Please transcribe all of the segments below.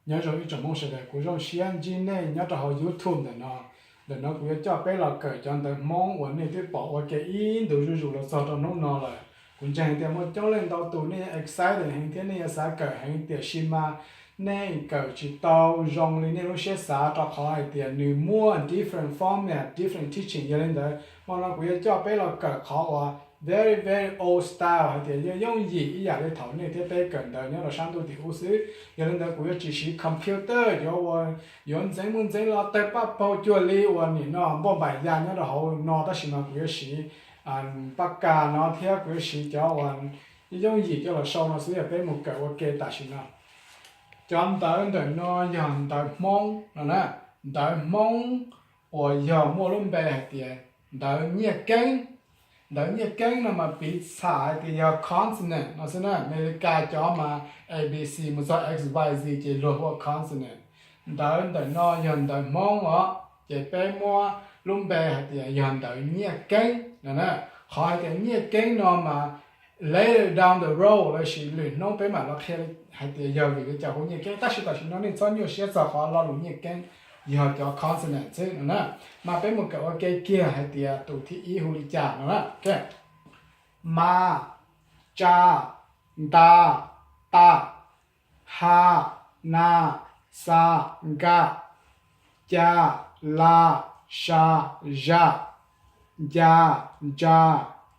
Nyob zoo ib tsoom Hmoob sawv daws, kuv zoo siab ntsib nej nyob rau hauv YouTube ntawm no. Ntawm no kuv yuav coj peb los kawm cov ntawv Hmoob uas nej twb pom ua ke ib ntus zuj zus los txog rau hnub no lawm. Kuv ntseeg tias muaj coob leej ntau tus nej excited heev thiab nej yuav xav kawm heev, tiam sis mas nej kawm tsis tau zoo li nej lub siab xav, rau qhov hais tias nws muaj different format, different teaching. Yog li ntawd, hmo no kuv yuav coj peb los kawm qhov uas very very old style, hais tias yooj yooj yim ib yam li thaum nej thiab peb kawm ntawv nyob rau sab ntuj tim ub xwb. Yog li ntawd kuv yuav tsis siv computer yuav ua, yuav ntxeev mus ntxeev los tawg paj paug cuag li uas nim no npauj npaim ya nyob rau hauv no, tab sis mas kuv yuav siv paj kas no thiab kuv yuav siv cov uas yooj yim coj los sau no xwb. Yog peb mus kawm ua ke tam sim no. Cov ntawv ntawm no yog ntawv Hmoob no na, ntawv Hmoob uas yog muaj lub npe hais tias ntawv Nyiaj Keeb. Ntawv Nyiaj Keeb no mas piv txham hais tias yog consonant no xwb na. Amelikas cov mas A B C mus txog X Y Z ces luag hu ua consonant. Ntawv ntawm no yog ntawv Hmoob os, ces peb muab lub npe hais tias yog ntawv Nyiaj Keeb no na. Qhov hais tias Nyiaj Keeb no mas later down the road lossis lwm hnub peb mam los qhia hais tias yog vim li cas hu Nyiaj Keeb, tab sis tam sim no nej txhob nyuaj siab txog qhov lo lus Nyiaj Keeb, yog cov consonant xwb no na. Mas peb mus kawm ua ke kiag hais tias tus thib ib hu li cas no na. Ma, tsa, nta, ta, ha, na, xa, nka, ca, la, sa, za, nca, ntsa,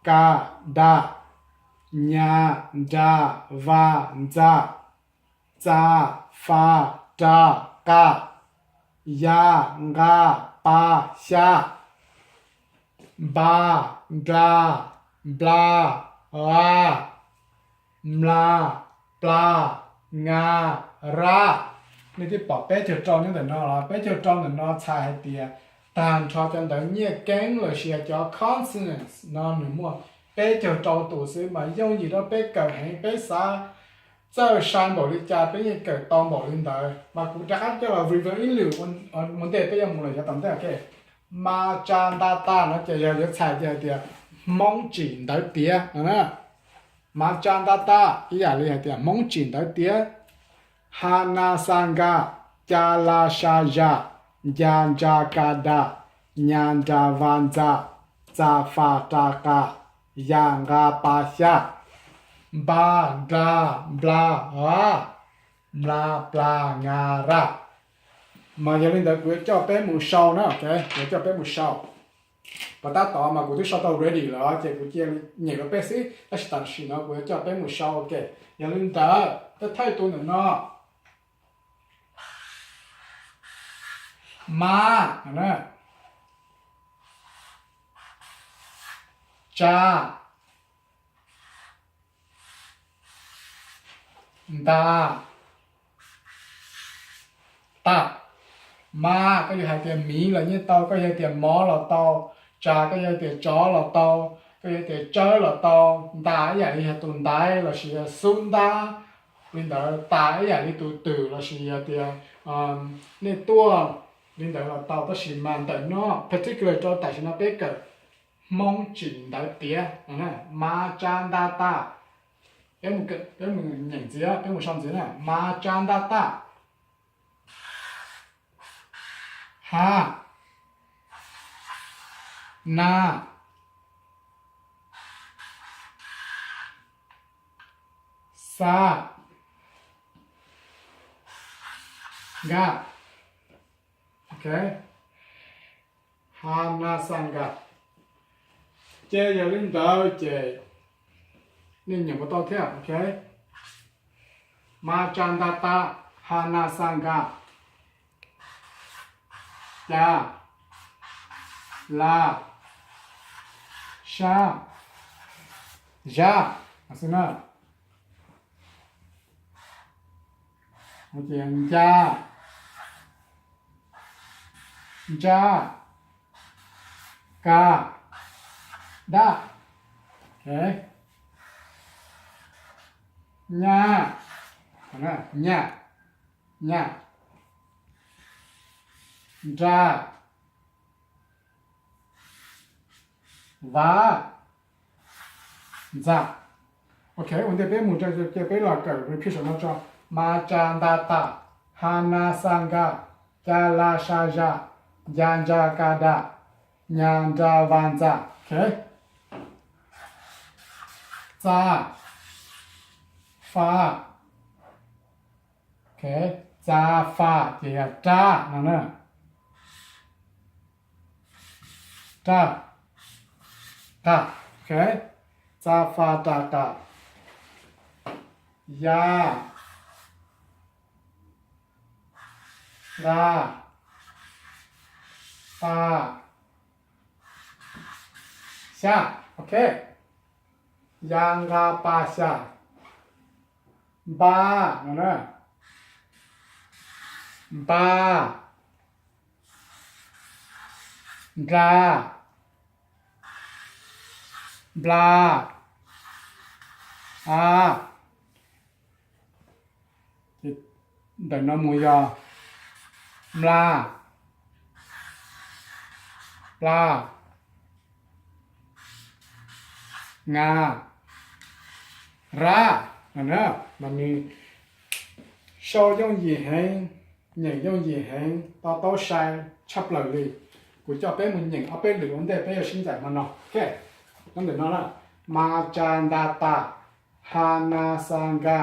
ka, da, nya, nra, va, ntxa, txa, fa, ra, qa, ya, nqa, pa, xya, npa, nra, npla, a, mla, pla, nga, ra. Nej twb pom peb caug rau nyob ntawm no los? Peb caug rau ntawm no txhais hais tias tag nrho cov ntawv Nyiaj Keeb lossis cov consonants no nws muaj peb caug rau tus xwb, mas yooj yim rau peb kawm heev, peb xav txawj sai npaum li cas peb yeej kawm tau npaum li ntawd. Mas kuv rov qab coj los review ib lwm ua ntej peb yuav mus lawm yav tom ntej. Ok, ma tsa nta ta no ces yog yuav txhais ces hais tias Hmoob tsim ntawv tiav no na. Ma tsa nta ta ib yam li hais tias Hmoob tsim ntawv tiav. Ha na xa nka, ca la sa za, nca nra ka da, nya nra va ntxa, txa fa ra qa, ya nqa pa xya, npa nra npla a, mla pla nga ra. Mas yog li ntawd kuv yuav coj peb mus sau na, ok, kuv yuav coj peb mus sau. Pom tab tom mas kuv twb sau tau ready lawm ces kuv cia li nyem rau peb xwb, tab sis tam sim no kuv yuav coj peb mus sau. Ok, yog li ntawd peb thaij tus ntawm no. Ma, tsa, nta, ta. Ma, koj yuav hais tias miv los yeej tau, koj yuav hais tias mov los tau. Tsa, koj yuav hais tias tsov los tau, koj yuav hais tias tsawb los tau. Nta, ib yam li yog tus ntaiv lossis yog xub ntab. Li ntawd, ta ib yam li tus twm lossis yog tias nej tuaj, li ntawd los tau. Tab sis mas ntawm no particular rau tam sim no peb kawm Hmoob tsim ntawv tiav. Ma tsa nta ta. Peb mus nyeem ntxiv, peb mus sau ntxiv na. Ma tsa nta ta. Ha, na, xa, nka. Ok, ha na xa nka. Ces yog li ntawd ces nej nyeem puas tau thiab? Ok, ma tsa nta ta, ha na xa nka, ca, la, sa, za, xwb na. Ces nca, ntsa, ka, da, nya, nya, nya, nra, va, ntxa. Ok, ua ntej peb mus rau ces peb los kawm repeat saum no tso. Ma tsa nta ta, ha na sa nka, ca la sa za, nca ntsa ka da, nya nra va ntxa. Ok. Txa, fa. Ok, txa fa ces yog ra no na. Ra, qa. Ok, txa fa ra qa. Ya, nqa, pa, xya. Ok, ya nqa pa xya. Npa no na. Npa, npla, npla, a. Ntawm no mus yog mla, pla, nga, ra. No na, mas nws sau yooj yim heev, nyeem yooj yim heev, to taub sai tshaj plaws li. Kuv coj peb mus nyeem ob peb lwm ua ntej peb yuav sib ncaim hmo no. Ok, nyob ntawm no na, ma tsa nta ta, ha na xa nka,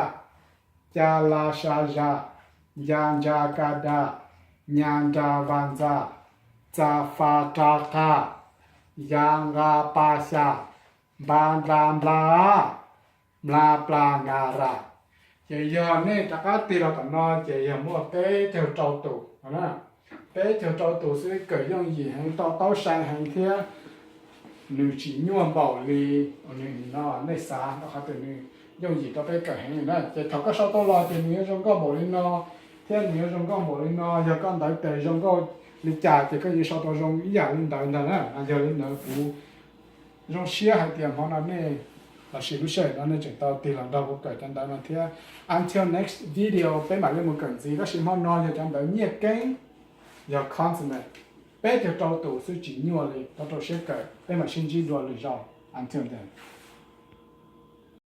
ca la sa za, ya ntsa ka da, nya nra va ntxa, txa fa ra qa, ya nqa pa xya, npa npla npla, mla pla nga ra. Ces yog nej rov qab tig los tom no ces yog muaj peb caug rau tus, peb caug rau tus xwb, kawm yooj yim heev, to taub sai heev thiab nws tsis nyuaj npaum li nws no nej xav, rau qhov tias nws yooj yim rau peb kawm heev li na. Ces thaum koj sau tau los ces nws yuav zoo nkauj npaum li no, thiab nws yuav zoo nkauj npaum li no, yog koj ntawv tes zoo nkauj li cas ces koj yuav sau tau zoo ib yam li ntawd ntag na. Yog li ntawd kuv zoo siab hais tias hmo no nej los sis lub sij hawm no nej tseem tau tig los nrog kuv kawm cov ntawv no thiab. Until next video peb mam li mus kawm ntxiv, tab sis hmo no yog cov ntawv nyiaj keeb, yog consonant, peb caug rau tus xwb, tsis nyuaj li, rau rau siab kawm, peb mam sib ntsib dua lwm zaus. Until then.